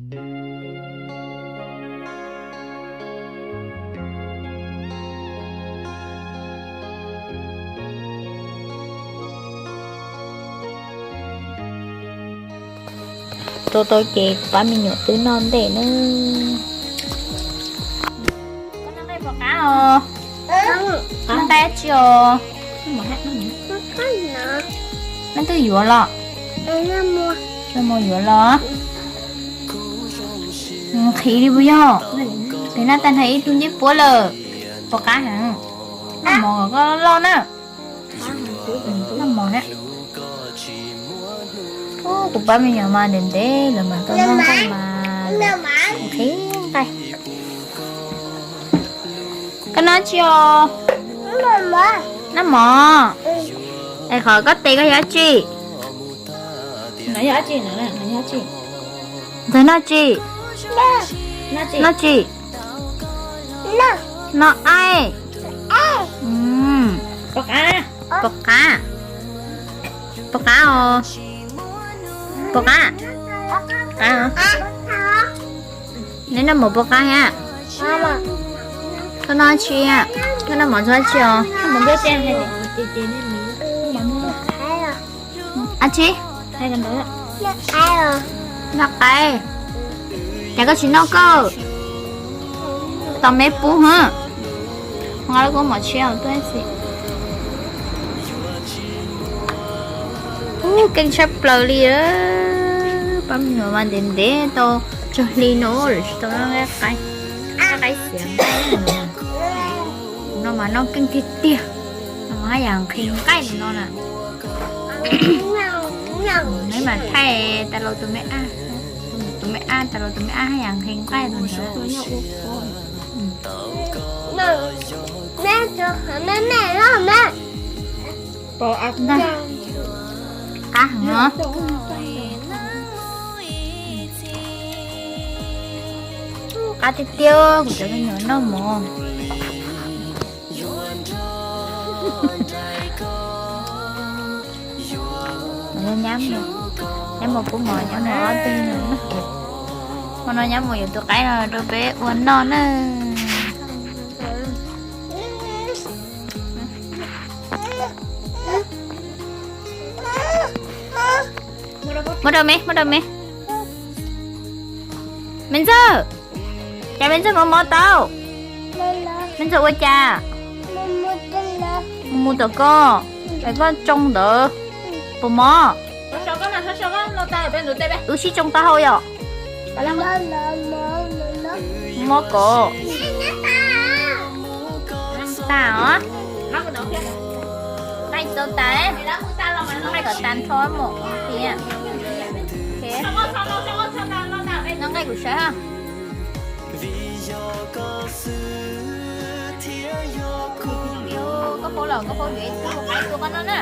Rau tau ces kuv pab me nyuam twb noj ntej na. Koj noj nqaij puas qab os? Noj nqaij dab tsi os? Noj twb yuav los? Noj mus yuav los? Nqhis li puas yog? Pem noj tag nrho ib tug ncej puab lawm. Puas qab heev? Noj mov kom koj loj na. Noj mov na. Kuv pab me nyuam mas ntev ntev lawv mam tau noj nqaij mas nqhis nqaij. Koj noj tsi os? Noj mov. Es qhov koj tes koj yog dab tsi? Ntxawg noj tsi? Noj tsi? Noj aib. Puas qab? Puas qab os? Puas qab? Neb noj mov puas qab thiab? Koj noj dab tsi? Koj noj mov ntxuag dab tsi os? Dab tsi? Noj qaib. Cas koj tsis noj koj? Tos me pub hos. Nqa lub koob mov tshiab tuaj ib txhis. Ub, keej tshaj plaws li. Pab me nyuam mas ntev ntev tau tsawg hli no lawm tsis tau noj nqaij qaib, nqaij xiav. No mas noj keej tiag tiag, no mas haj yam nqhis nqaij no na. Neb mas thaij tas los tus me ab, tus me ab tas los tus me ab haj yam nqhis nqaij tus ntawd. Qab heev os. Qab tiag tiag, kuv cov me nyuam noj mov. Nyab mus, nyab mus pub mov, nyab mus ob tug no. Hmo no nyab mus yuav tus qaib no rau peb ua noj na. Muab rau me, muab rau me. Me Ntxawg, cas me Ntxawg mov mov tau? Me Ntxawg ua cas? Mus mus tom ko, es koj tsoo ntawd puas mov? Wb sib tsoo taub hau yom? Mob kod. Tas os. Nqaij tau tas, nqaij kom tas nrho mus tiag. Noj nqaij kuv saib. Koj paub los koj paub yuav ib tug qaib tuaj koj noj na.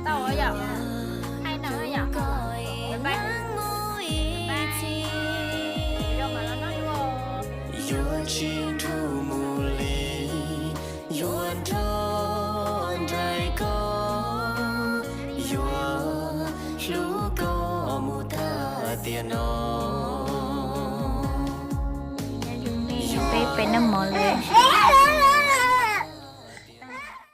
Tau yom, hais no yom. Bye bye. Bye bye. Yuav tsis nrug mus li, yuav nrog nraim koj, yuav hlub koj mus tag tiam no. Peb peb noj mov li.